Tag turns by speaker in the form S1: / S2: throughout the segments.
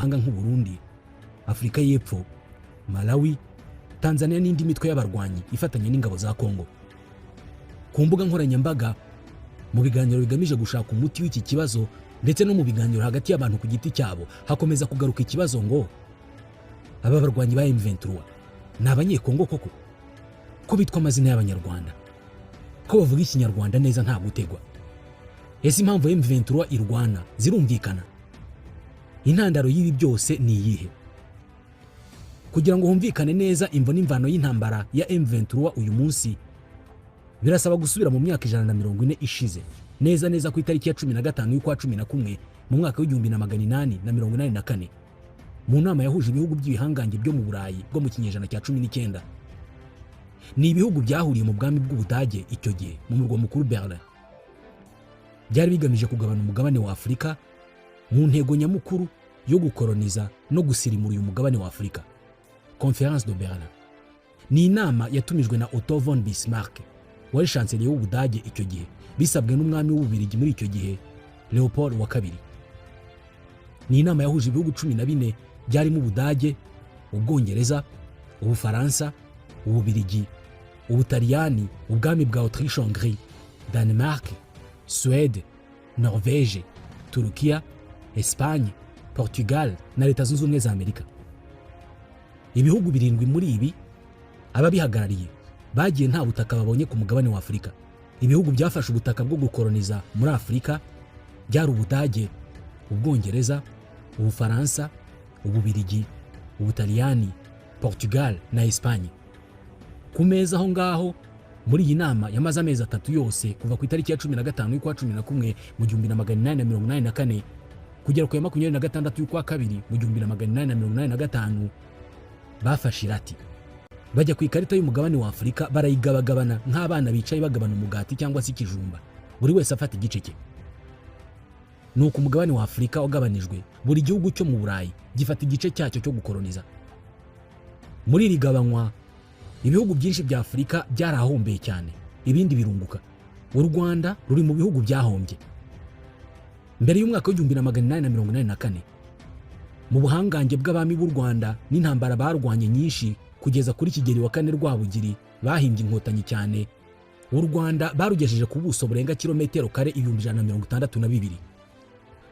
S1: z'amahanga nk'u Burundi, Afurika y'Epfo, Malawi, Tanzania n'indi mitwe y'abarwanyi ifatanya n'ingabo za Kongo. Ku mbuga nkoranyambaga, mu biganiro bigamije gushaka umuti w'iki kibazo, ndetse no mu biganiro hagati y'abantu ku giti cyabo, hakomeza kugaruka ikibazo ngo: aba barwanyi ba M23 ni Abanyekongo koko, ko bitwa amazina y'Abanyarwanda, ko bavuga Ikinyarwanda neza nta gutegwa? Ese impamvu M23 irwana zirumvikana? Intandaro y'ibi byose ni iyihe? Kugira ngo humvikane neza imvo n'imvano y'intambara ya M23 uyu munsi, birasaba gusubira mu myaka 140 ishize, neza neza ku itariki ya 15 y'ukwa 11 mu mwaka w'1884, mu nama yahuje ibihugu by'ibihangange byo mu Burayi bwo mu kinyejana cya 19. Ni ibihugu byahuriye mu bwami bw'Ubudage icyo gihe, mu murwa mukuru Berlin. Byari bigamije kugabana umugabane wa Afurika mu ntego nyamukuru yo gukoroniza no gusirimura uyu mugabane wa Afurika. Conférence de Berlin ni inama yatumijwe na Otto von Bismarck wari chancelier w'Ubudage icyo gihe, bisabwe n'umwami w'Ububirigi muri icyo gihe, Leopold wa Kabiri. Ni inama yahuje ibihugu 14 byarimo Ubudage, Ubwongereza, Ubufaransa, Ububirigi, Ubutaliyani, ubwami bwa Autriche Hongrie, Danemark, Suède, Norvège, Turukiya, Espagne, Portugal na Leta Zunze Ubumwe za Amerika. Ibihugu birindwi muri ibi, ababihagarariye bagiye nta butaka babonye ku mugabane wa Afurika. Ibihugu byafashe ubutaka bwo gukoroniza muri Afurika byari Ubudage, Ubwongereza, Ubufaransa, Ububirigi, Ubutaliyani, Portugal na Espagne. Ku meza aho ngaho muri iyi nama yamaze amezi 3 yose, kuva ku itariki ya 15 y'ukwa 11 mu 1884 kugera ku ya 26 y'ukwa kabiri mu 1885, bafashe irati bajya ku ikarita y'umugabane wa Afurika, barayigabagabana nk'abana bicaye bagabana umugati cyangwa se ikijumba, buri wese afata igice cye. Nuko umugabane wa Afurika wagabanijwe, buri gihugu cyo mu Burayi gifata igice cyacyo cyo gukoroniza. Muri iri gabanywa, ibihugu byinshi bya Afurika byarahombeye cyane, ibindi birunguka. U Rwanda ruri mu bihugu byahombye. Mbere y'umwaka w'1884, mu buhangange bw'abami b'u Rwanda n'intambara barwanye nyinshi kugeza kuri Kigeli wa Kane Rwabugiri bahimbye Inkotanyi cyane, u Rwanda barugejeje ku buso burenga kilometero kare 162,000.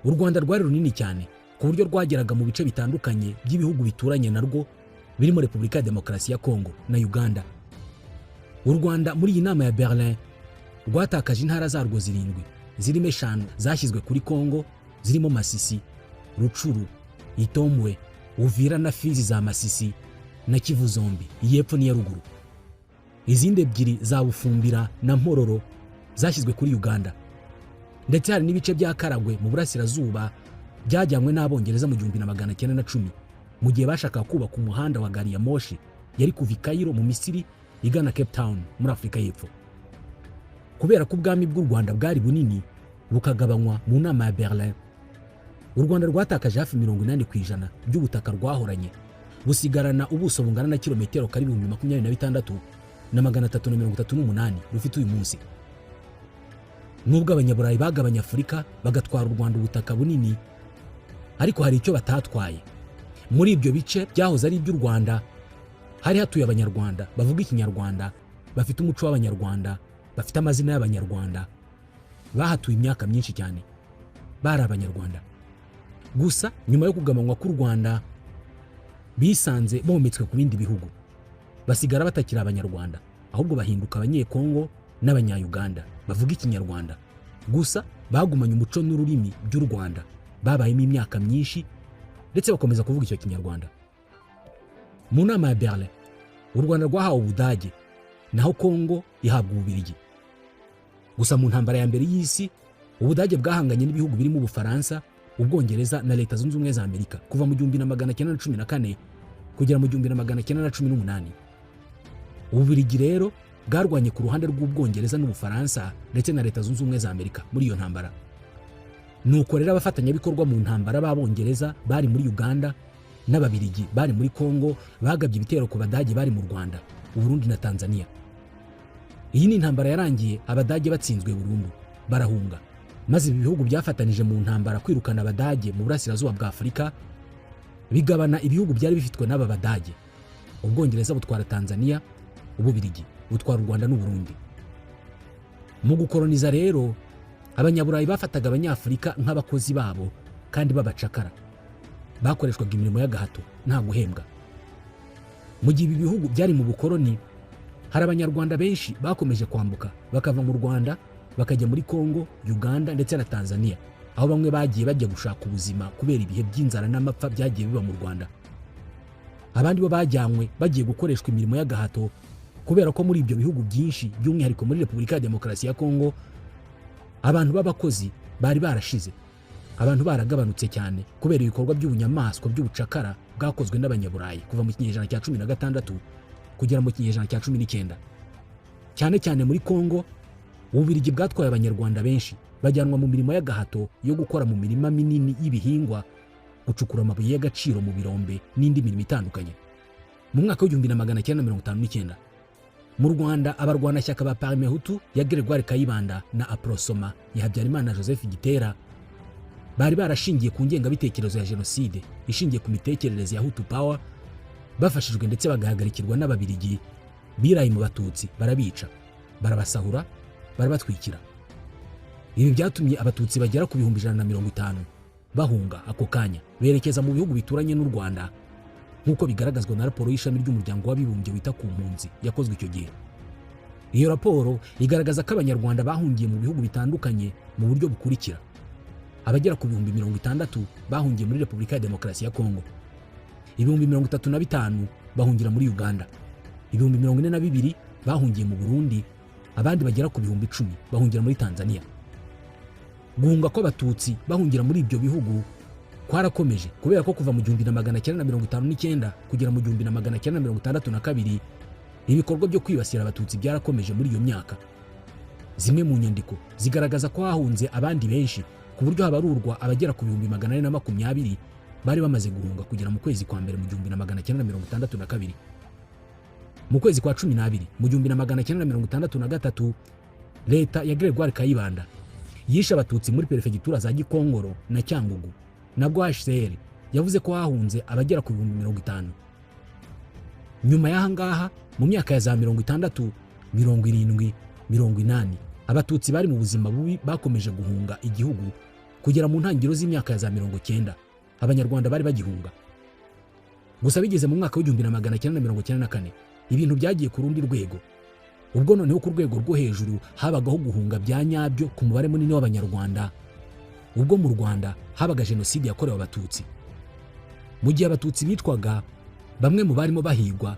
S1: U Rwanda rwari runini cyane ku buryo rwageraga mu bice bitandukanye by'ibihugu bituranye narwo, birimo Repubulika ya Demokarasi ya Kongo na Uganda. U Rwanda muri iyi nama ya Berlin rwatakaje intara zarwo zirindwi, zirimo eshanu zashyizwe kuri Kongo, zirimo Masisi, Rucuru, Itombwe, Uvira na Fizi za Masisi na Kivu zombi, iy'epfo n'iya ruguru. Izindi ebyiri za Bufumbira na Mpororo zashyizwe kuri Uganda, ndetse hari n'ibice bya Karagwe mu burasirazuba byajyanywe n'Abongereza mu 1910, mu gihe bashakaga kubaka umuhanda wa gari ya moshi yari kuva i Cairo mu Misiri igana Cape Town muri Afurika y'Epfo. Kubera ko ubwami bw'u Rwanda bwari bunini, bukagabanywa mu nama ya Berlin, u Rwanda rwatakaje hafi 80% by'ubutaka rwahoranye, busigarana ubuso bungana na kilometero kare 26,338 rufite uyu munsi. Nubwo Abanyaburayi bagabanya Afurika bagatwara u Rwanda ubutaka bunini, ariko hari icyo batatwaye. Muri ibyo bice byahoze ari iby'u Rwanda hari hatuye Abanyarwanda bavuga Ikinyarwanda, bafite umuco w'Abanyarwanda, bafite amazina y'Abanyarwanda, bahatuye imyaka myinshi cyane, bari Abanyarwanda. Gusa nyuma yo kugabanywa k'u Rwanda, bisanze bometswe ku bindi bihugu, basigara batakiri Abanyarwanda, ahubwo bahinduka Abanyekongo n'Abanyayuganda bavuga Ikinyarwanda. Gusa bagumanye umuco n'ururimi by'u Rwanda babayemo imyaka myinshi, ndetse bakomeza kuvuga icyo Kinyarwanda. Mu nama ya Berlin, u Rwanda rwahawe Ubudage, naho Kongo ihabwa Ububirigi. Gusa mu ntambara ya mbere y'isi, Ubudage bwahanganye n'ibihugu birimo Ubufaransa, Ubwongereza na Leta Zunze Ubumwe za Amerika kuva mu 1914 kugera mu 1918. Ububirigi rero bwarwanye ku ruhande rw'Ubwongereza n'Ubufaransa ndetse na Leta Zunze Ubumwe za Amerika muri iyo ntambara. Nuko rero abafatanyabikorwa mu ntambara b'Abongereza bari muri Uganda n'Ababirigi bari muri Kongo bagabye ibitero ku Badage bari mu Rwanda, Uburundi na Tanzania. Iyi ni intambara yarangiye Abadage batsinzwe burundu, barahunga, maze ibi bihugu byafatanije mu ntambara kwirukana Abadage mu burasirazuba bwa Afurika. Bigabana ibihugu byari bifitwe n'aba Badage. Ubwongereza butwara Tanzania, Ububirigi butwara u Rwanda n'Uburundi. Mu gukoroniza rero, Abanyaburayi bafataga Abanyafurika nk'abakozi babo kandi b'abacakara, bakoreshwaga imirimo y'agahato nta guhembwa. Mu gihe ibi bihugu byari mu bukoroni, hari Abanyarwanda benshi bakomeje kwambuka bakava mu Rwanda bakajya muri Kongo, Uganda ndetse na Tanzania, aho bamwe bagiye bajya gushaka ubuzima kubera ibihe by'inzara n'amapfa byagiye biba mu Rwanda. Abandi bo bajyanywe bagiye gukoreshwa imirimo y'agahato, kubera ko muri ibyo bihugu byinshi, by'umwihariko muri Repubulika ya Demokarasi ya Kongo, abantu b'abakozi bari barashize, abantu baragabanutse cyane kubera ibikorwa by'ubunyamaswa by'ubucakara bwakozwe n'Abanyaburayi kuva mu kinyejana cya 16 kugera mu kinyejana cya 19. Cyane cyane muri Kongo, Ububirigi bwatwaye Abanyarwanda benshi, bajyanwa mu mirimo y'agahato yo gukora mu mirima minini y'ibihingwa, gucukura amabuye y'agaciro mu birombe n'indi mirimo itandukanye. Mu mwaka w'1959, mu Rwanda, abarwanashyaka ba Parmehutu ya Gregoire Kayibanda na Aprosoma ya Habyarimana Joseph Gitera bari barashingiye ku ngengabitekerezo ya jenoside ishingiye ku mitekerereze ya Hutu Power, bafashijwe ndetse bagahagarikirwa n'Ababirigi, biraye mu Batutsi, barabica, barabasahura, barabatwikira. Ibi byatumye Abatutsi bagera ku 150,000 bahunga ako kanya, berekeza mu bihugu bituranye n'u Rwanda, nk'uko bigaragazwa na raporo y'ishami ry'Umuryango w'Abibumbye wita ku mpunzi yakozwe icyo gihe. Iyo raporo igaragaza ko Abanyarwanda bahungiye mu bihugu bitandukanye mu buryo bukurikira: abagera ku 60,000 bahungiye muri Repubulika ya Demokarasi ya Kongo, 35,000 bahungira muri Uganda, 42,000 bahungiye mu Burundi, abandi bagera ku 10,000 bahungira muri Tanzania. Guhunga kw'Abatutsi bahungira muri ibyo bihugu kwarakomeje, kubera ko kuva mu 1959 kugera mu 1962 ibikorwa byo kwibasira Abatutsi byarakomeje. Muri iyo myaka, zimwe mu nyandiko zigaragaza ko hahunze abandi benshi, ku buryo habarurwa abagera ku 420,000 bari bamaze guhunga kugera mu kwezi kwa mbere mu 1962. Mu kwezi kwa 12 mu 1963, leta ya Gregoire Kayibanda yishe Abatutsi muri perefegitura za Gikongoro na Cyangugu. Nabwo HCR yavuze ko hahunze abagera ku 50,000. Nyuma y'aha ngaha, mu myaka ya za 60, 70, 80, Abatutsi bari mu buzima bubi, bakomeje guhunga igihugu kugera mu ntangiriro z'imyaka ya za 90. Abanyarwanda bari bagihunga. Gusa bigeze mu mwaka w'1994, ibintu byagiye ku rundi rwego, ubwo noneho ku rwego rwo hejuru habagaho guhunga bya nyabyo ku mubare munini w'Abanyarwanda, ubwo mu Rwanda habaga jenoside yakorewe Abatutsi. Mu gihe Abatutsi bicwaga, bamwe mu barimo bahigwa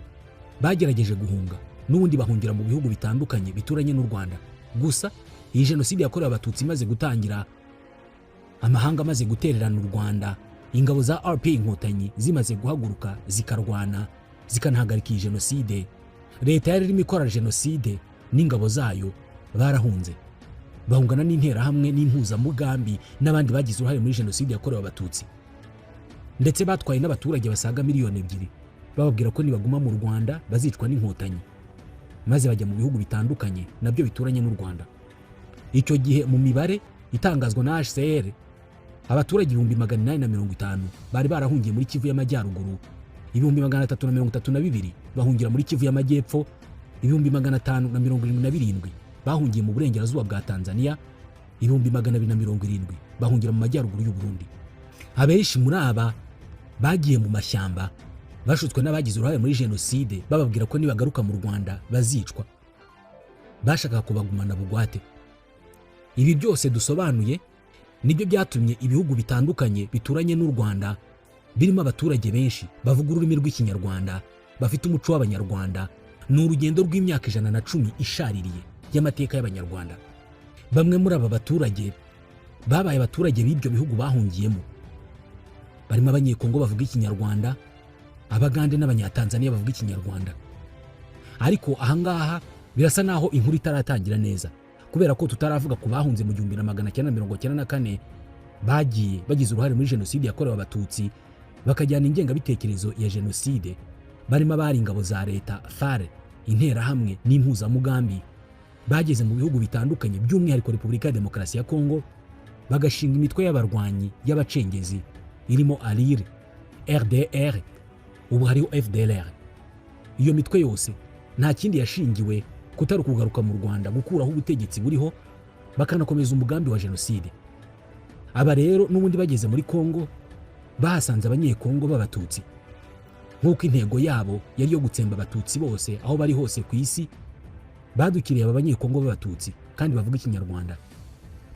S1: bagerageje guhunga n'ubundi, bahungira mu bihugu bitandukanye bituranye n'u Rwanda. Gusa iyi jenoside yakorewe Abatutsi imaze gutangira, amahanga amaze gutererana u Rwanda, ingabo za RPA Inkotanyi zimaze guhaguruka zikarwana, zikanahagarika iyi jenoside, leta yari irimo ikora jenoside n'ingabo zayo barahunze, bahungana n'Interahamwe n'Impuzamugambi n'abandi bagize uruhare muri jenoside yakorewe Abatutsi. Ndetse batwaye n'abaturage basaga 2 miliyoni, bababwira ko nibaguma mu Rwanda bazicwa n'Inkotanyi, maze bajya mu bihugu bitandukanye nabyo bituranye n'u Rwanda. Icyo gihe, mu mibare itangazwa na HCR, abaturage 850,000 bari barahungiye muri Kivu y'Amajyaruguru, 332,000 bahungira muri Kivu y'Amajyepfo, 577,000 bahungiye mu burengerazuba bwa Tanzania, 270,000 bahungira mu majyaruguru y'u Burundi. Abenshi muri aba bagiye mu mashyamba bashutswe n'abagize uruhare muri jenoside, bababwira ko nibagaruka mu Rwanda bazicwa. Bashakaga kubagumana bugwate. Ibi byose dusobanuye nibyo byatumye ibihugu bitandukanye bituranye n'u Rwanda, birimo abaturage benshi bavuga ururimi rw'Ikinyarwanda, bafite umuco w'Abanyarwanda. Ni urugendo rw'imyaka 110 ishaririye y'amateka y'Abanyarwanda. Bamwe muri aba baturage babaye abaturage b'ibyo bihugu bahungiyemo, barimo Abanyekongo bavuga Ikinyarwanda, Abagande n'Abanyatanzaniya bavuga Ikinyarwanda. Ariko ahangaha birasa naho inkuru itaratangira neza, kubera ko tutaravuga ku bahunze mu 1994, bagiye bagize uruhare muri jenoside yakorewe Abatutsi, bakajyana ingengabitekerezo ya jenoside, barimo abari ingabo za leta, FAR, Interahamwe n'Impuzamugambi, bageze mu bihugu bitandukanye, by'umwihariko Repubulika ya Demokarasi ya Kongo, bagashinga imitwe y'abarwanyi y'abacengezi irimo ALIR. RDR, ubu hariho FDLR. Iyo mitwe yose nta kindi yashingiwe kutari ukugaruka mu Rwanda gukuraho ubutegetsi buriho, bakanakomeza umugambi wa jenoside. Aba rero n'ubundi bageze muri Kongo bahasanze Abanyekongo b'Abatutsi. Nk'uko intego yabo yari iyo gutsemba Abatutsi bose aho bari hose ku isi, badukiriye aba Banyekongo b'Abatutsi kandi bavuga Ikinyarwanda,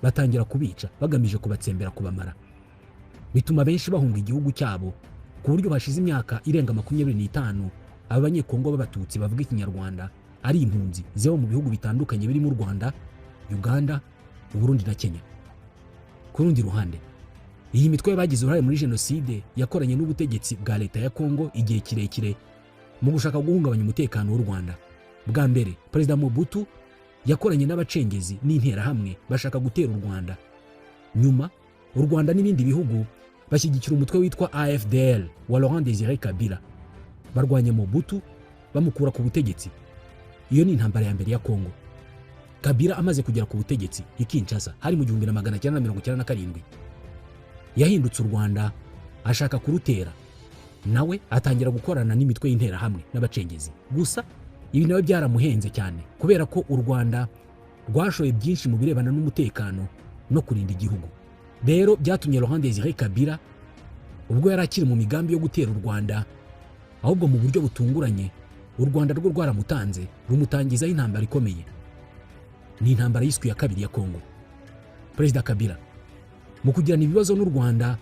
S1: batangira kubica bagamije kubatsembera, kubamara. Bituma benshi bahunga igihugu cyabo, ku buryo hashize imyaka irenga 25 aba Banyekongo b'Abatutsi bavuga Ikinyarwanda ari impunzi ziba mu bihugu bitandukanye birimo u Rwanda, Uganda, Uburundi na Kenya. Ku rundi ruhande, iyi mitwe y'abagize uruhare muri jenoside yakoranye n'ubutegetsi bwa leta ya Kongo igihe kirekire mu gushaka guhungabanya umutekano w'u Rwanda. Bwa mbere, Perezida Mobutu yakoranye n'abacengezi n'Interahamwe bashaka gutera u Rwanda. Nyuma u Rwanda n'ibindi bihugu bashyigikira umutwe witwa AFDL wa Laurent Desire Kabila, barwanya Mobutu bamukura ku butegetsi. Iyo ni intambara ya mbere ya Kongo. Kabila amaze kugera ku butegetsi i Kinshasa, hari mu 1997, yahindutse u Rwanda ashaka kurutera, nawe atangira gukorana n'imitwe y'Interahamwe n'abacengezi. Gusa ibi nawe byaramuhenze cyane, kubera ko u Rwanda rwashoye byinshi mu birebana n'umutekano no kurinda igihugu. Rero byatumye Laurent Desire Kabila, ubwo yari akiri mu migambi yo gutera u Rwanda, ahubwo mu buryo butunguranye u Rwanda rwo rwaramutanze, rumutangizaho intambara ikomeye. Ni intambara yiswe ya kabiri ya Kongo. Perezida Kabila mu kugirana ibibazo n'u Rwanda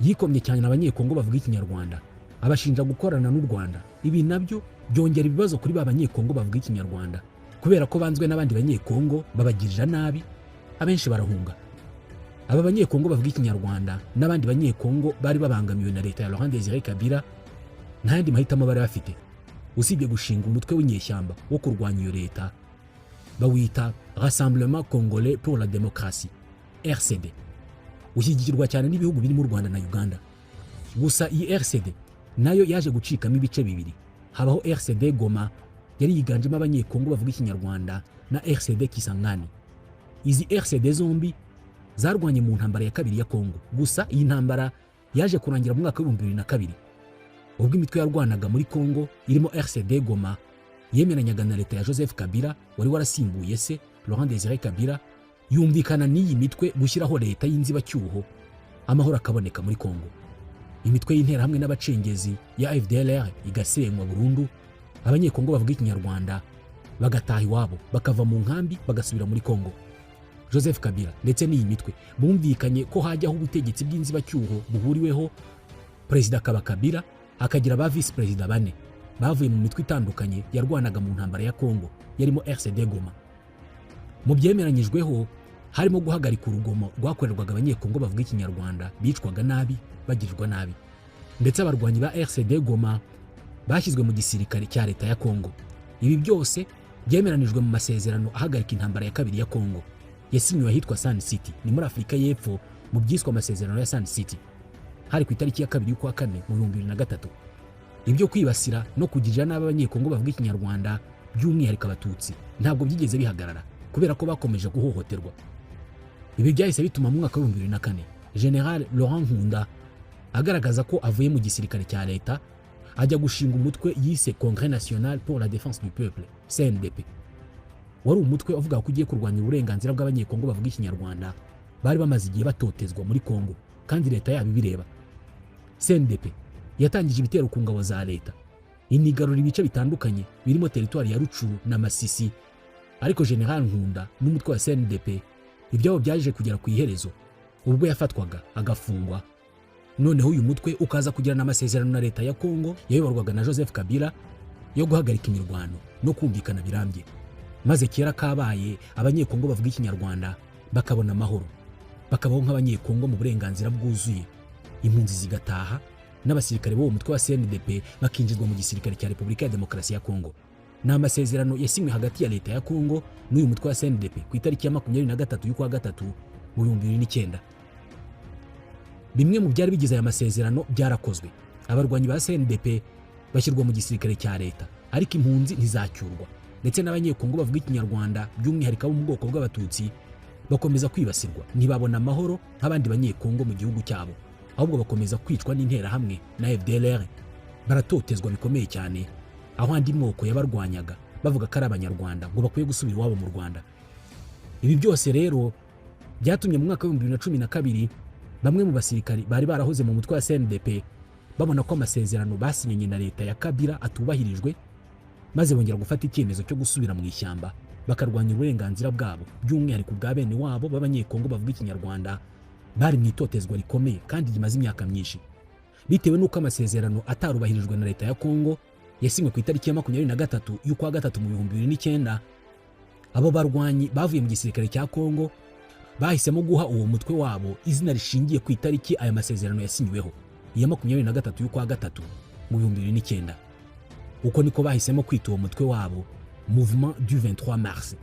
S1: yikomye cyane Abanyekongo bavuga Ikinyarwanda, abashinja gukorana n'u Rwanda. Ibi nabyo byongera ibibazo kuri ba Banyekongo bavuga Ikinyarwanda, kubera ko banzwe n'abandi Banyekongo, babagirira nabi, abenshi barahunga. Aba Banyekongo bavuga Ikinyarwanda n'abandi Banyekongo bari babangamiwe na leta ya Laurent Desire Kabila nta yandi mahitamo bari bafite usibye gushinga umutwe w'inyeshyamba wo kurwanya iyo leta, bawita Rassemblement Congolais pour la Démocratie, RCD, ushyigikirwa cyane n'ibihugu birimo u Rwanda na Uganda. Gusa iyi RCD nayo yaje gucikamo ibice bibiri, habaho RCD Goma yari yiganjemo Abanyekongo bavuga Ikinyarwanda na RCD Kisangani. Izi RCD zombi zarwanye mu ntambara ya kabiri ya Kongo. Gusa iyi ntambara yaje kurangira mu mwaka wa 2002, ubwo imitwe yarwanaga muri Kongo irimo RCD Goma yemeranyaga na leta ya Joseph Kabila wari warasimbuye se Laurent Desire Kabila, yumvikana n'iyi mitwe gushyiraho leta y'inzibacyuho, amahoro akaboneka muri Kongo, imitwe y'Interahamwe n'abacengezi ya FDLR igasenywa burundu, Abanyekongo bavuga Ikinyarwanda bagataha iwabo, bakava mu nkambi bagasubira muri Kongo. Joseph Kabila ndetse n'iyi mitwe bumvikanye ko hajyaho ubutegetsi bw'inzibacyuho buhuriweho, perezida akaba Kabila, akagira ba visi perezida bane bavuye mu mitwe itandukanye yarwanaga mu ntambara ya Kongo yarimo RCD Goma. Mu byemeranyijweho harimo guhagarika urugomo rwakorerwaga Abanyekongo bavuga Ikinyarwanda, bicwaga nabi, bagirirwa nabi, ndetse abarwanyi ba RCD Goma bashyizwe mu gisirikare cya leta ya Kongo. Ibi byose byemeranijwe mu masezerano ahagarika intambara ya kabiri ya Kongo yasinyiwe ahitwa Sun City, ni muri Afurika y'Epfo, mu byiswe amasezerano ya Sun City. Hari ku itariki ya 2 y'ukwa kane mu 2003. Ibyo kwibasira no kugirira nabi Abanyekongo bavuga Ikinyarwanda, by'umwihariko Abatutsi, ntabwo byigeze bihagarara, kubera ko bakomeje guhohoterwa. Ibi byahise bituma mu mwaka wa 2004 General Laurent Nkunda agaragaza ko avuye mu gisirikare cya leta, ajya gushinga umutwe yise Congrès National pour la Défense du Peuple, CNDP. Wari umutwe uvuga ko ugiye kurwanya uburenganzira bw'Abanyekongo bavuga Ikinyarwanda bari bamaze igihe batotezwa muri Kongo kandi leta yabo ibireba. CNDP yatangije ibitero ku ngabo za leta, inigarura ibice bitandukanye birimo teritwari ya Rutshuru na Masisi. Ariko General Nkunda n'umutwe wa CNDP ibyabo byaje kugera ku iherezo ubwo yafatwaga agafungwa, noneho uyu mutwe ukaza kugirana amasezerano na leta ya Kongo yayoborwaga na Joseph Kabila yo guhagarika imirwano no kumvikana birambye, maze kera kabaye Abanyekongo bavuga Ikinyarwanda bakabona amahoro, bakabaho nk'Abanyekongo mu burenganzira bwuzuye, impunzi zigataha, n'abasirikare b'uwo mutwe wa CNDP bakinjizwa mu gisirikare cya Repubulika ya Demokarasi ya Kongo. Ni amasezerano yasinywe hagati ya leta ya Kongo n'uyu mutwe wa CNDP ku itariki ya 23 y'ukwa gatatu mu 2009. Bimwe mu byari bigize aya masezerano byarakozwe, abarwanyi ba CNDP bashyirwa mu gisirikare cya leta, ariko impunzi ntizacyurwa, ndetse n'Abanyekongo bavuga Ikinyarwanda, by'umwihariko abo mu bwoko bw'Abatutsi, bakomeza kwibasirwa, ntibabona amahoro nk'abandi Banyekongo mu gihugu cyabo. Ahubwo bakomeza kwicwa n'Interahamwe na FDLR, baratotezwa bikomeye cyane, aho andi moko yabarwanyaga bavuga ko ari Abanyarwanda, ngo bakwiye gusubira iwabo mu Rwanda. Ibi byose rero byatumye mu mwaka wa 2012 bamwe mu basirikari bari barahoze mu mutwe wa CNDP babona ko amasezerano basinyanye na leta ya Kabila atubahirijwe, maze bongera gufata icyemezo cyo gusubira mu ishyamba bakarwanya uburenganzira bwabo, by'umwihariko bwa bene wabo b'Abanyekongo bavuga Ikinyarwanda bari mu itotezwa rikomeye kandi rimaze imyaka myinshi, bitewe n'uko amasezerano atarubahirijwe na leta ya Kongo yasinywe ku itariki ya 23 y'ukwa gatatu mu 2009. Abo barwanyi bavuye mu gisirikare cya Kongo bahisemo guha uwo mutwe wabo izina rishingiye ku itariki aya masezerano yasinyweho, iya 23 y'ukwa gatatu mu 2009. Uko niko bahisemo kwita uwo mutwe wabo Mouvement du 23 Mars,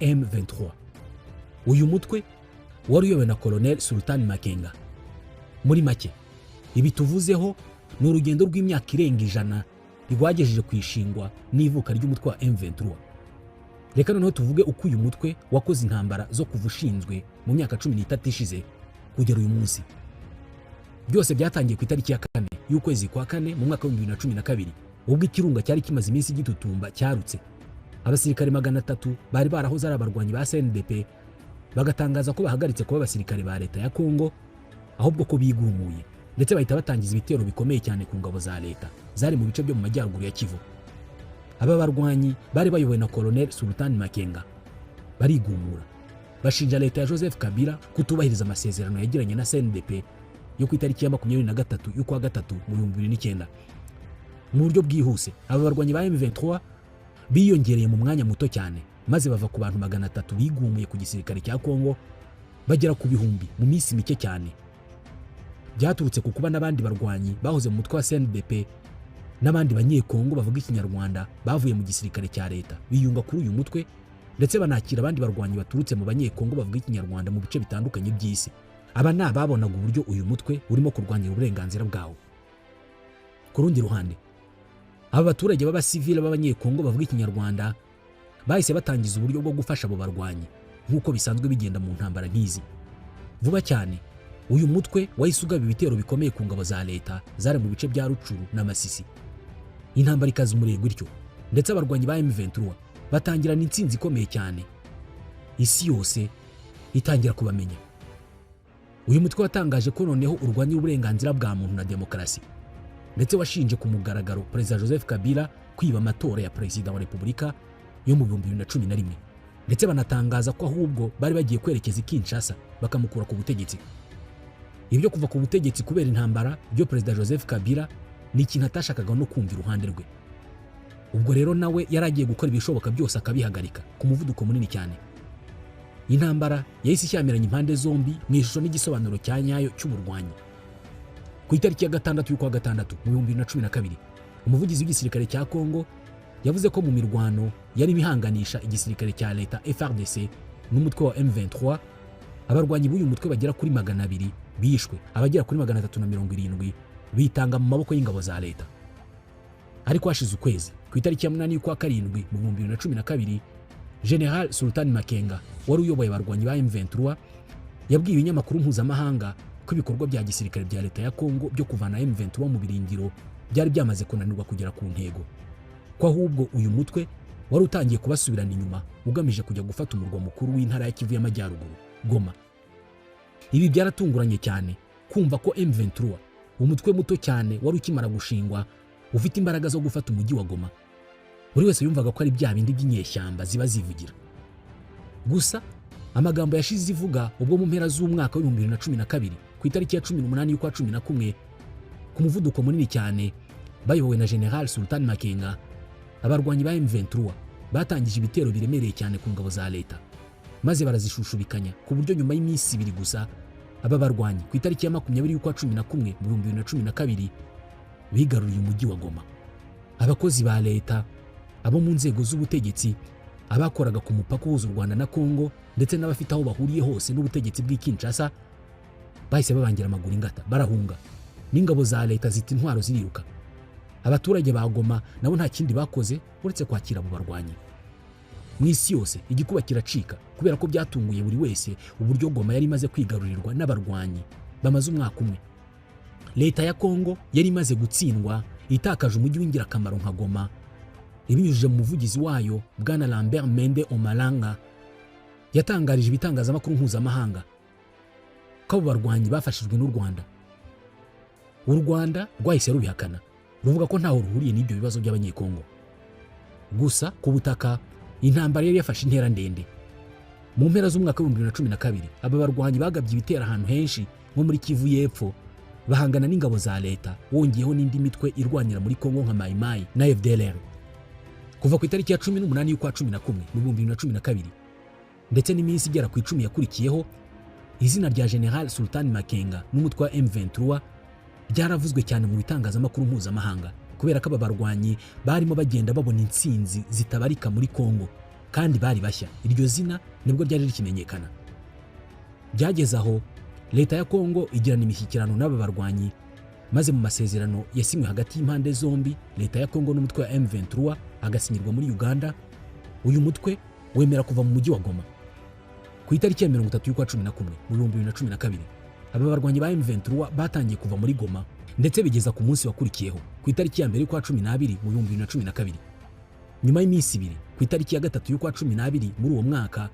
S1: M23. Uyu mutwe wari uyobowe na Colonel Sultan Makenga. Muri make, ibi tuvuzeho ni urugendo rw'imyaka irenga 100 rwagejeje ku ishingwa n'ivuka ry'umutwe wa M23. Reka noneho tuvuge uko uyu mutwe wakoze intambara zo kuva ushinzwe mu myaka 13 ishize kugera uyu munsi. Byose byatangiye ku itariki ya 4 y'ukwezi kwa kane mu mwaka wa 2012, ubwo ikirunga cyari kimaze iminsi gitutumba cyarutse. Abasirikare 300 bari barahoze ari abarwanyi ba CNDP bagatangaza ko bahagaritse kuba abasirikare ba leta ya Kongo, ahubwo ko bigumuye, ndetse bahita batangiza ibitero bikomeye cyane ku ngabo za leta zari mu bice byo mu majyaruguru ya Kivu. Aba barwanyi bari bayobowe na Colonel Sultan Makenga barigumura, bashinja leta ya Joseph Kabila kutubahiriza amasezerano yagiranye na CNDP yo ku itariki ya 23 y'ukwa gatatu mu 2009. Mu buryo bwihuse, aba barwanyi ba M23 biyongereye mu mwanya muto cyane, maze bava ku bantu 300 bigumuye ku gisirikare cya Kongo bagera ku bihumbi mu minsi mike cyane. Byaturutse ku kuba n'abandi barwanyi bahoze mu mutwe wa CNDP n'abandi Banyekongo bavuga Ikinyarwanda bavuye mu gisirikare cya leta biyunga kuri uyu mutwe, ndetse banakira abandi barwanyi baturutse mu Banyekongo bavuga Ikinyarwanda mu bice bitandukanye by'isi. Aba ni ababonaga uburyo uyu mutwe urimo kurwanyira uburenganzira bwawo. Ku rundi ruhande, aba baturage b'abasivile b'Abanyekongo bavuga Ikinyarwanda bahise batangiza uburyo bwo gufasha abo barwanyi, nk'uko bisanzwe bigenda mu ntambara nk'izi. Vuba cyane uyu mutwe wahise ugaba ibitero bikomeye ku ngabo za leta zari mu bice bya Rutshuru na Masisi. Intambara ikaza umurego ityo, ndetse abarwanyi ba M23 batangirana intsinzi ikomeye cyane, isi yose itangira kubamenya. Uyu mutwe watangaje ko noneho urwanya uburenganzira bwa muntu na demokarasi, ndetse washinje ku mugaragaro Perezida Joseph Kabila kwiba amatora ya perezida wa repubulika yo mu 2011, ndetse banatangaza ko ahubwo bari bagiye kwerekeza i Kinshasa bakamukura ku butegetsi. Ibyo kuva ku butegetsi kubera intambara byo, Perezida Joseph Kabila ni ikintu atashakaga no kumva iruhande rwe. Ubwo rero nawe yari agiye gukora ibishoboka byose akabihagarika ku muvuduko munini cyane. Intambara yahise ishyamiranya impande zombi mu ishusho n'igisobanuro cya nyayo cy'uburwanyi. Ku itariki ya 6 y'ukwa gatandatu mu 2012, umuvugizi w'igisirikare cya Kongo yavuze ko mu mirwano yari ihanganisha igisirikare cya leta FARDC n'umutwe wa M23, abarwanyi b'uyu mutwe bagera kuri 200 bishwe, abagera kuri 370 bitanga mu maboko y'ingabo za leta. Ariko hashize ukwezi, ku itariki ya 8 y'ukwa karindwi mu 2012, General Sultan Makenga wari uyoboye abarwanyi ba M23 yabwiye ibinyamakuru mpuzamahanga ko ibikorwa bya gisirikare bya leta ya Kongo byo kuvana M23 mu birindiro byari byamaze kunanirwa kugera ku ntego, ko ahubwo uyu mutwe wari utangiye kubasubirana inyuma ugamije kujya gufata umurwa mukuru w'intara ya Kivu y'Amajyaruguru, Goma. Ibi byaratunguranye cyane kumva ko M23, umutwe muto cyane wari ukimara gushingwa, ufite imbaraga zo gufata umujyi wa Goma. Buri wese yumvaga ko ari bya bindi by'inyeshyamba ziba zivugira gusa, amagambo yashize ivuga. Ubwo mu mpera z'umwaka wa 2012, ku itariki ya 18 y'ukwa 11, ku muvuduko munini cyane bayobowe na General Sultan Makenga, abarwanyi ba M23 batangije ibitero biremereye cyane ku ngabo za leta, maze barazishushubikanya, ku buryo nyuma y'iminsi 2 gusa aba barwanyi ku itariki ya 20 y'ukwa 11 mu 2012 bigaruriye umujyi wa Goma. Abakozi ba leta, abo mu nzego z'ubutegetsi, abakoraga ku mupaka uhuza u Rwanda na Kongo, ndetse n'abafite aho bahuriye hose n'ubutegetsi bw'i Kinshasa bahise babangira amaguru ingata barahunga, n'ingabo za leta zita intwaro ziriruka. Abaturage ba Goma nabo nta kindi bakoze uretse kwakira abo barwanyi. Mu isi yose igikuba kiracika, kubera ko byatunguye buri wese uburyo Goma yari imaze kwigarurirwa n'abarwanyi bamaze umwaka umwe. Leta ya Kongo yari imaze gutsindwa, itakaje umujyi w'ingirakamaro nka Goma. Ibinyujije mu muvugizi wayo, Bwana Lambert Mende Omalanga, yatangarije ibitangazamakuru mpuzamahanga ko abo barwanyi bafashijwe n'u Rwanda. U Rwanda rwahise rubihakana, ruvuga ko ntaho ruhuriye n'ibyo bibazo by'Abanyekongo. Gusa ku butaka intambara yari yafashe intera ndende. Mu mpera z'umwaka wa 2012, aba barwanyi bagabye ibitero ahantu henshi nko muri Kivu y'Epfo, bahangana n'ingabo za leta, wongeyeho n'indi mitwe irwanira muri Kongo nka Mayimayi na FDLR. Kuva ku itariki ya 18 y'ukwa 11 mu 2012, ndetse n'iminsi igera ku 10 yakurikiyeho, izina rya General Sultan Makenga n'umutwe wa M23 ryaravuzwe cyane mu bitangazamakuru mpuzamahanga, kubera ko aba barwanyi barimo bagenda babona intsinzi zitabarika muri Kongo kandi bari bashya. Iryo zina nibwo ryari rikimenyekana. Byageze aho leta ya Kongo igirana imishyikirano n'aba barwanyi, maze mu masezerano yasinywe hagati y'impande zombi, leta ya Kongo n'umutwe wa M23, agasinyirwa muri Uganda, uyu mutwe wemera kuva mu mujyi wa Goma. Ku itariki ya 30 y'ukwa 11 mu 2012, aba barwanyi ba M23 batangiye kuva muri Goma, ndetse bigeza ku munsi wakurikiyeho, ku itariki ya 1 y'ukwa 12 mu 2012. Nyuma y'iminsi 2, ku itariki ya 3 y'ukwa 12 muri uwo mwaka,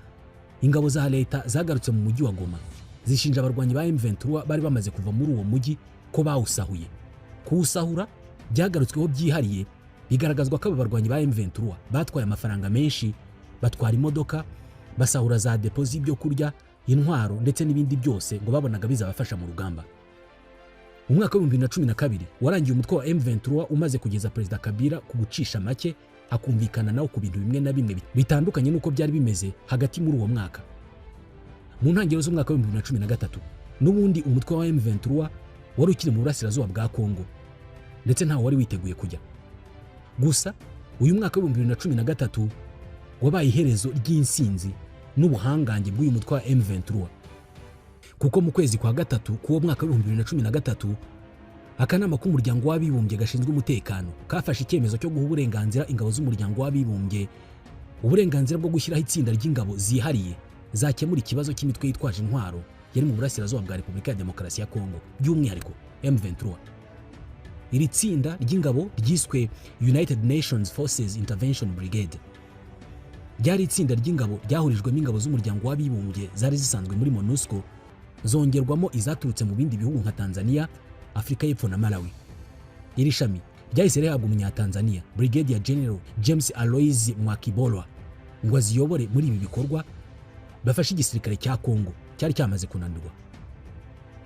S1: ingabo za leta zagarutse mu mujyi wa Goma, zishinja abarwanyi ba M23 bari bamaze kuva muri uwo mujyi ko bawusahuye. Kuwusahura byagarutsweho byihariye, bigaragazwa ko aba barwanyi ba M23 batwaye amafaranga menshi, batwara imodoka, basahura za depo z'ibyo kurya, intwaro ndetse n'ibindi byose ngo babonaga bizabafasha mu rugamba. Umwaka wa 2012 warangiye umutwe wa M23 umaze kugeza Perezida Kabila ku gucisha make, akumvikana nawo ku bintu bimwe na bimwe bitandukanye n'uko byari bimeze hagati muri uwo mwaka. Mu ntangiriro z'umwaka wa 2013, n'ubundi umutwe wa M23 wari ukiri mu burasirazuba bwa Kongo, ndetse ntawe wari witeguye kujya. Gusa uyu mwaka wa 2013 wabaye iherezo ry'insinzi n'ubuhangange bw'uyu mutwe wa M23, kuko mu kwezi kwa gatatu k'uwo mwaka wa 2013, akanama k'Umuryango w'Abibumbye gashinzwe umutekano kafashe icyemezo cyo guha uburenganzira ingabo z'Umuryango w'Abibumbye, uburenganzira bwo gushyiraho itsinda ry'ingabo zihariye zakemura ikibazo cy'imitwe yitwaje intwaro yari mu burasirazuba bwa Repubulika ya Demokarasi ya Kongo, by'umwihariko M23. Iri tsinda ry'ingabo ryiswe United Nations Forces Intervention Brigade. Ryari itsinda ry'ingabo ryahurijwemo ingabo z'Umuryango w'Abibumbye zari zisanzwe muri MONUSCO, zongerwamo izaturutse mu bindi bihugu nka Tanzania, Afurika y'Epfo na Malawi. Iri shami ryahise rihabwa Umunyatanzania Brigadier General James Aloys Mwakibolwa ngo aziyobore muri ibi bikorwa, bafashe igisirikare cya Kongo cyari cyamaze kunanirwa.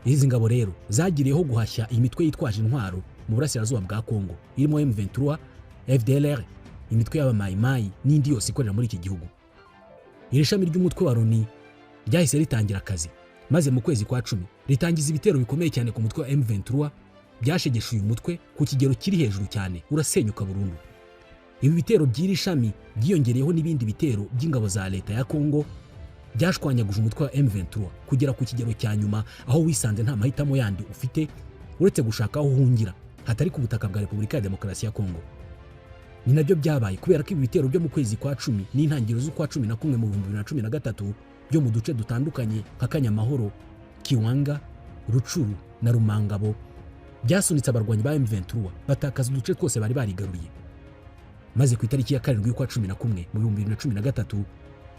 S1: Izi ngabo rero zagiriyeho guhashya imitwe yitwaje intwaro mu burasirazuba bwa Kongo, irimo M23, FDLR, imitwe y'Abamayimayi n'indi yose ikorera muri iki gihugu. Iri shami ry'umutwe wa Loni ryahise ritangira akazi, maze mu kwezi kwa 10 ritangiza ibitero bikomeye cyane ku mutwe wa M23, byashegeshe uyu mutwe ku kigero kiri hejuru cyane, urasenyuka burundu. Ibi bitero by'iri shami byiyongereyeho n'ibindi bitero by'ingabo za leta ya Kongo, byashwanyaguje umutwe wa M23 kugera ku kigero cya nyuma, aho wisanze nta mahitamo yandi ufite uretse gushaka aho uhungira hatari ku butaka bwa Repubulika ya Demokarasi ya Kongo. Ni nabyo byabaye, kubera ko ibi bitero byo mu kwezi kwa 10 n'intangiriro z'ukwa 11 mu 2013 byo mu duce dutandukanye nka Kanyamahoro, Kiwanga, Rucuru na Rumangabo byasunitse abarwanyi ba M23 batakaza uduce twose bari barigaruriye. Maze ku itariki ya 7 y'ukwa 11 mu 2013,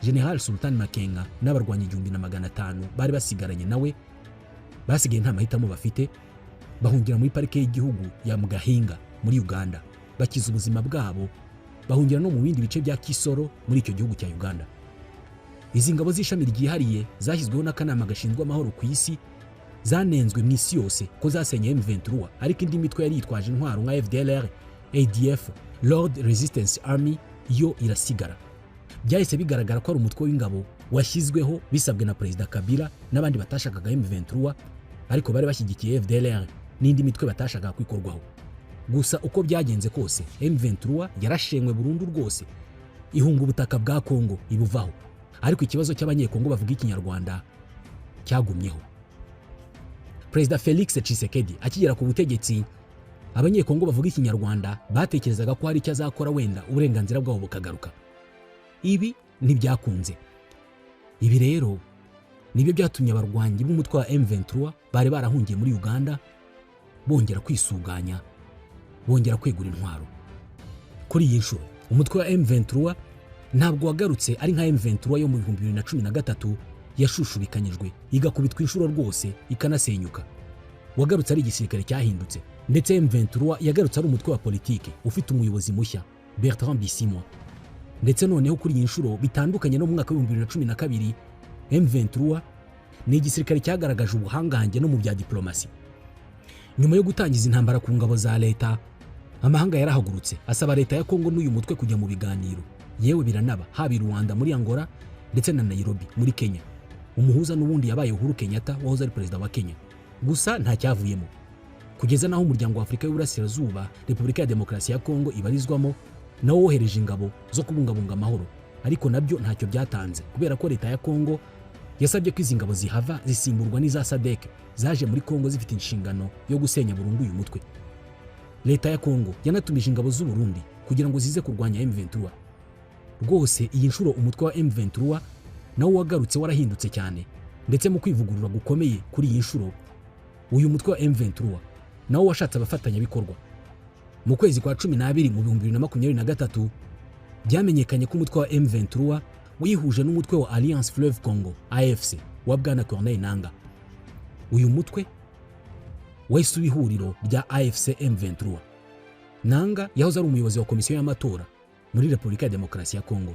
S1: General Sultan Makenga n'abarwanyi 1500 bari basigaranye nawe basigaye nta mahitamo bafite, bahungira muri Parike y'Igihugu ya Mgahinga muri Uganda, bakiza ubuzima bwabo, bahungira no mu bindi bice bya Kisoro muri icyo gihugu cya Uganda. Izi ngabo z'ishami ryihariye zashyizweho n'akanama gashinzwe amahoro ku isi zanenzwe mu isi yose ko zasenye M23, ariko indi mitwe yari yitwaje intwaro nka FDLR, ADF, Lord Resistance Army yo irasigara. Byahise bigaragara ko ari umutwe w'ingabo washyizweho bisabwe na Perezida Kabila n'abandi batashakaga M23, ariko bari bashyigikiye FDLR n'indi mitwe batashakaga kwikorwaho. Gusa uko byagenze kose, M23 yarashenywe burundu rwose, ihunga ubutaka bwa Kongo, ibuvaho, ariko ikibazo cy'Abanyekongo bavuga Ikinyarwanda cyagumyeho. Perezida Felix Tshisekedi akigera ku butegetsi, Abanyekongo bavuga Ikinyarwanda batekerezaga ko hari icyo azakora, wenda uburenganzira bwabo bukagaruka. Ibi ntibyakunze. Ibi rero nibyo byatumye abarwanyi b'umutwe wa M23 bari barahungiye muri Uganda Bongera kwisuganya, bongera kwegura intwaro. Kuri iyi nshuro umutwe wa M23 ntabwo wagarutse ari nka M23 yo mu 2013 yashushubikanyijwe, igakubitwa inshuro rwose, ikanasenyuka. Wagarutse ari igisirikare cyahindutse, ndetse M23 yagarutse ari umutwe wa politiki ufite umuyobozi mushya, Bertrand Bisimwa. Ndetse noneho kuri iyi nshuro, bitandukanye no mu mwaka wa 2012, M23 ni igisirikare cyagaragaje ubuhangange no mu bya diplomasi. Nyuma yo gutangiza intambara ku ngabo za leta, amahanga yarahagurutse asaba leta ya Kongo n'uyu mutwe kujya mu biganiro. Yewe biranaba, haba i Luanda muri Angola ndetse na Nairobi muri Kenya. Umuhuza n'ubundi yabaye Uhuru Kenyatta wahoze ari perezida wa Kenya. Gusa nta cyavuyemo, kugeza n'aho Umuryango wa Afurika y'Uburasirazuba Repubulika ya Demokarasi ya Kongo ibarizwamo nawo wohereje ingabo zo kubungabunga amahoro, ariko nabyo ntacyo byatanze kubera ko leta ya Kongo yasabye ko izi ngabo zihava zisimburwa n'iza SADC zaje muri Kongo zifite inshingano yo gusenya burundu uyu mutwe. Leta ya Kongo yanatumije ingabo z'u Burundi kugira ngo zize kurwanya M23. Rwose iyi nshuro umutwe wa M23 nawo wagarutse warahindutse cyane, ndetse mu kwivugurura gukomeye kuri iyi nshuro uyu mutwe wa M23 nawo washatse abafatanyabikorwa. Mu kwezi kwa 12 mu 2023 byamenyekanye ko umutwe wa M23 wihuje n'umutwe wa Alliance Fleuve Congo, AFC, wa Bwana Corneille Nanga. Uyu mutwe wahise uba ihuriro rya AFC M23. Nanga yahoze ari umuyobozi wa komisiyo y'amatora muri Repubulika ya Demokarasi ya Kongo.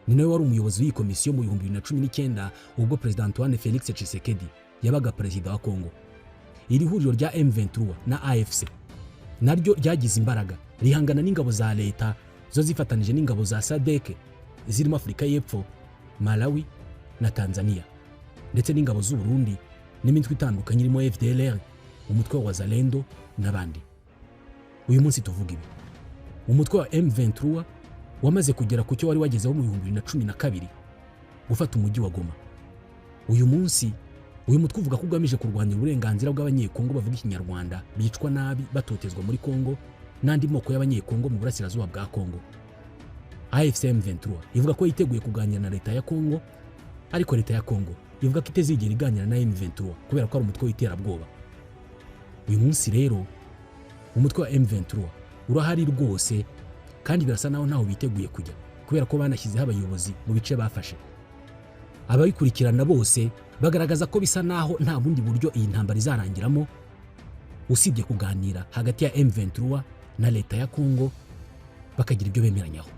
S1: Ni nawe wari umuyobozi w'iyi komisiyo mu 2019 ubwo Perezida Antoine Felix Tshisekedi yabaga perezida wa Kongo. Iri huriro rya M23 na AFC naryo ryagize imbaraga, rihangana n'ingabo za leta zo zifatanije n'ingabo za SADC zirimo Afurika y'Epfo, Malawi na Tanzania, ndetse n'ingabo z'u Burundi n'imitwe itandukanye irimo FDLR, umutwe wa Wazalendo n'abandi. Uyu munsi tuvuga ibi, umutwe wa M23 wamaze kugera ku cyo wari wagezeho mu 2012, gufata umujyi wa Goma. Uyu munsi uyu mutwe uvuga ko ugamije kurwanira uburenganzira bw'Abanyekongo bavuga Ikinyarwanda bicwa nabi, batotezwa muri Kongo, n'andi moko y'Abanyekongo mu burasirazuba bwa Kongo. AFC M23 ivuga ko yiteguye kuganira na leta ya Kongo, ariko leta ya Kongo ivuga ko itazigera iganira na M23 kubera ko ari umutwe w'iterabwoba. Uyu munsi rero umutwe wa M23 urahari rwose, kandi birasa naho ntaho biteguye kujya kubera ko banashyizeho abayobozi mu bice bafashe. Ababikurikirana bose bagaragaza ko bisa naho nta bundi buryo iyi ntambara izarangiramo usibye kuganira hagati ya M23 na leta ya Kongo, bakagira ibyo bemeranyaho.